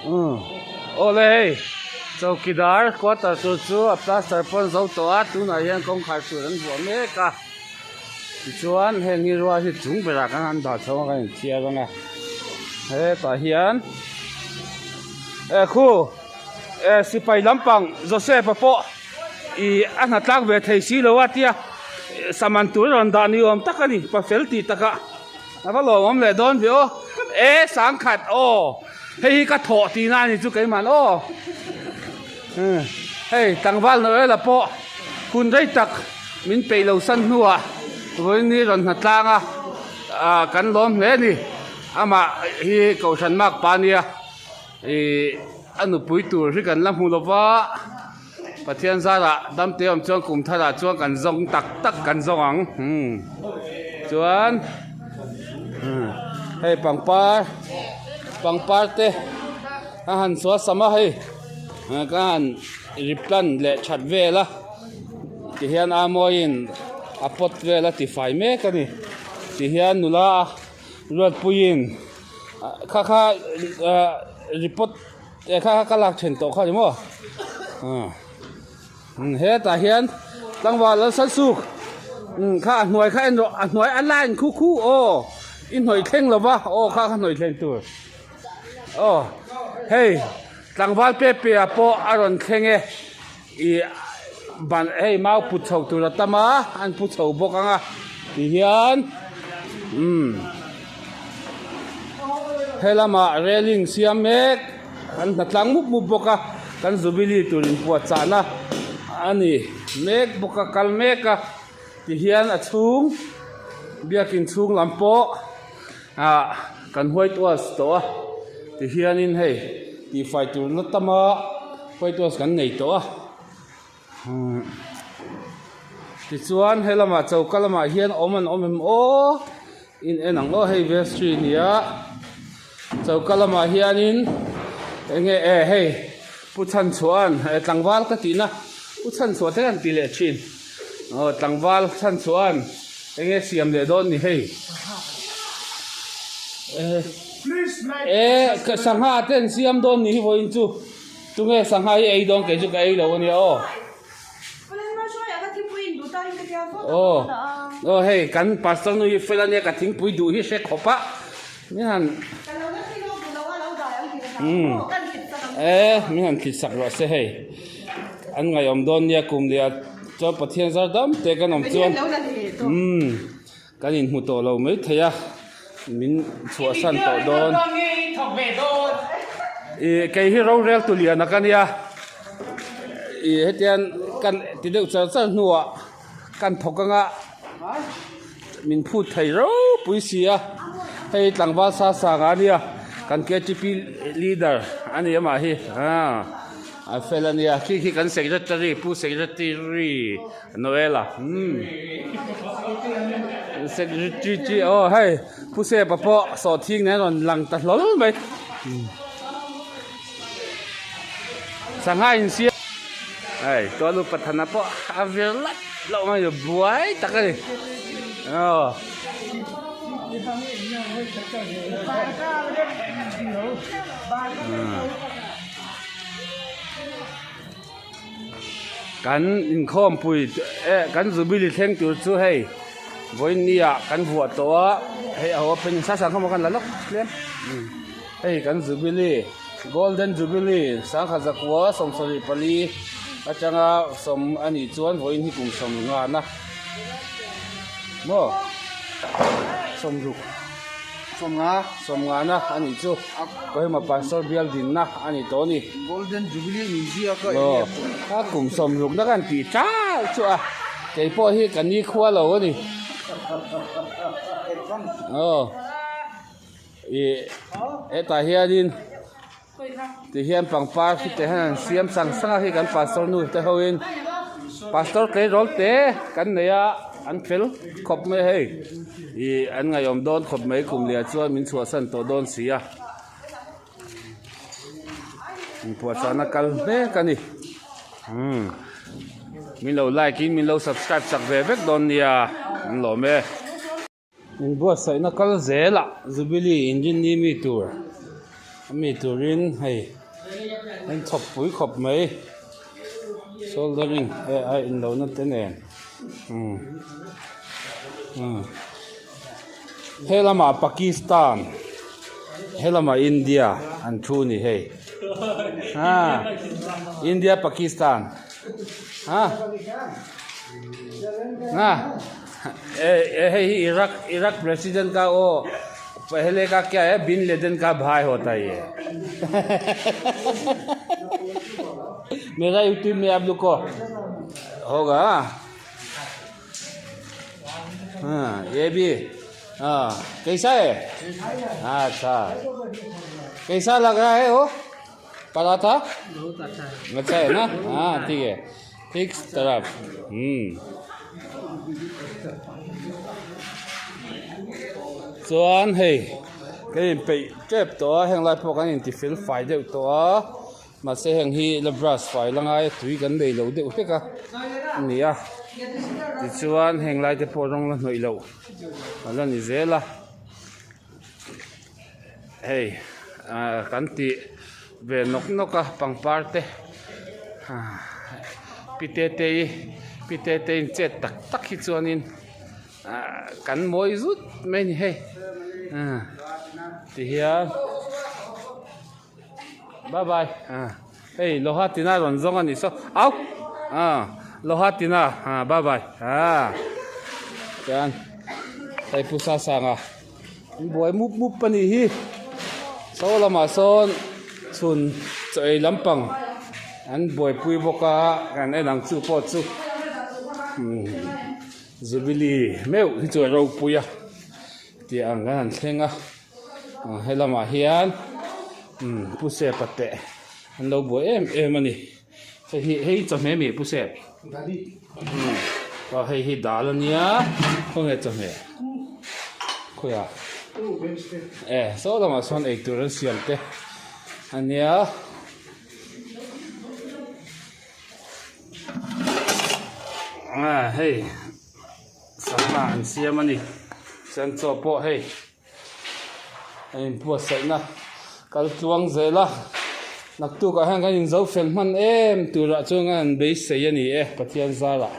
Umm awle hei chowkidar quarter tur chu a plaster pawh an zo tawh a tunah hian kawngkhar tur an vuah mek a tichuan heng hi rual hi chung berah khan an dah chho a kan inthiar ang a hetah hian eh khu eh sipai lampang Joseph a pawh ih a hna tlak ve thei si lo a tia saman tur a rawn dah ni awm tak a ni pafel tih takah. A va lawmawm leh dawn ve aw. E sangkhat aw hei hi ka thawh tihna a ni chu keimah aw. Hei tlangval Noela pawh hun rei tak min peih lo san hnuah vawiin ni rawn hna tlang a ah kan lawm hle a ni. Amah hi Kohhran Makpa nia ih a nupui tur hi kan la hmu lo va. Pathian zarah damte awm chuan kum tharah chuan kan zawng tak tak kan zawng ang umm chuan hei pangpar pangpar te a han sual sam a hei ka han replant leh that vel a tihian a mawiin a pot vel a tifai mek a ni tihian nula ruatpuiin kha kha ah repot. Eh kha kha ka lak then tawh kha ni maw umm hetah hian tlangval lal san suk umm kha a hnuai kha en rawh a hnuai a line khu khu aw i hnawih thleng lo va aw kha kha hnawih thleng tur aw hei tlangval pe pe ah pawh a rawn thleng e ih ban hei mau put chho tur a tam a an pu chho bawk ang a ti hian umm helamah railing siam mek an hna tlang mup mup bawk a kan jubilee tur inpuahchahna a ni mek bawk a kal mek a ti hian a chhung biakin chhung lam pawh ah kan white wash tawh a ti hianin hei tihfai tur na tam a white wash kan nei tawh a umm tichuan helamah choka lamah hian awm an awm em aw in en ang aw hei vestry a ni a choka lamah hianin eng nge e hei pu chhanchhua'n eh tlangval ka tihna pu chhanchhuah te kan ti leh thin aw tlangval chhanchhua'n eng nge siam leh dawn ni hei eh sangha te an siam dawn ni hi vawiin chu. Tunge sangha hi ei dawn kei chu ka ei lo ania aw. Aw aw hei kan pastor nu hi fel ania ka thingpui duh hi hre khawp a min han umm e min han thlit sak rawh se hei an ngaihawm dawn nia kum leh ah chuan Pathian zar dam te kan awm chuan umm kan inhmu tawh lo maithei a. Min chhuahsan tawh dawn. Ih kei hi rorel tu lian a ka nia. Ih hetian kan ti deuh char char hnuah kan thawk anga min phut thei ropui si a. Hei tlangval sa sang a nia kan ktp leader a ni amah hi ah a fel a nia. Khi khi kan secretary pu secretary Noela umm secretary chi aw hei pu sepa pawh sawhthing nen a rawn lang ta hlawl mai sangha insiam hei chuan upa thana pawh a vir lat loh mai a buai tak a ni aw. Kan inkhawmpui eh kan jubilee thleng tur chu hei vawiin ni ah kan vuah tawh a hei a haw phei ni sasa kha maw kan la lawk tlem hei kan jubilee golden jubilee sangkhat zakua 74 atanga sawm a nih chuan vawiin hi kum 50 na maw 60. Sawmnga sawmngana a nih chu Kohima Pastor bial dinna a ni tawh a ni. Golden Jubilee min ziak a eng nge pawh. A kum sawmrukna kan tih ṭal chu a kei pawh hi ka nikhua lo a ni. Aw ih hetah hianin tihian pangpar hi te hian an siam sang sang a hei kan pastor nu te ho in pastor tleirawl te kan nei a an fel khawp mai a hei ih an ngaihawm dawn khawp mai kum leh ah chuan min chhuahsan tawh dawn si a inpuahchahna kal mek a ni umm min lo like in min lo subscribe chak ve vek dawn nia an lawm e. Inbuatsaihna kal zelah Jubilee inrinni mi tur Ami turin hei an chhawp pui khawp mai soldering a inlohna te nen umm umm he lamah Pakistan he lamah India an thu a ni hei ah India Pakistan ah ah hei hi Iraq Iraq president ka aw pehle ka kya hai bin laden ka bhai hota hai ye mera youtube mein aap log ko hoga हाँ ये भी हाँ कैसा है अच्छा कैसा लग रहा है वो पराठा बहुत अच्छा है अच्छा है ना हाँ ठीक है ठीक तरफ हम्म chuan hei kan inpeih tep tawh a heng lai pawh kan inti fel fai deuh tawh a mahse heng hi la brush fai la ngai a tui kan nei lo deuh hlek a ani a tichuan heng lai te pawh rawng la hnawih loh a la ni zel a. Hei ah kan tih ve nawk nawk a pangpar te ah pi te te i pi te te in chet tak tak hi chuanin ah kan mawi zut mai a ni hei ah tihian bye bye ah hei loha tina rawn zawng a nih saw au ah loha tina ah bye bye ah chuan hei pu sasanga. An buai mup mup a nih hi saw lamah sawn chhun chaw ei lampang an buaipui bawk a kan en ang chu pawh chu umm jubilee meuh hi chu a ropui a tih ang kan han thleng a he lamah hian umm pu sepa te an lo buai em em a ni hei hi hei chawhmeh mi pu sep umm aw hei hi dal a nia khawnge chawhmeh khawiah e saw lamah sawn eitur an siam te a nia. Hei sangha an siam a ni chuan chaw pawh hei. A inbuatsaihna kal tluang zel a, naktukah hian kan inzo fel hman em turah chuan kan han beisei a ni e Pathian zarah.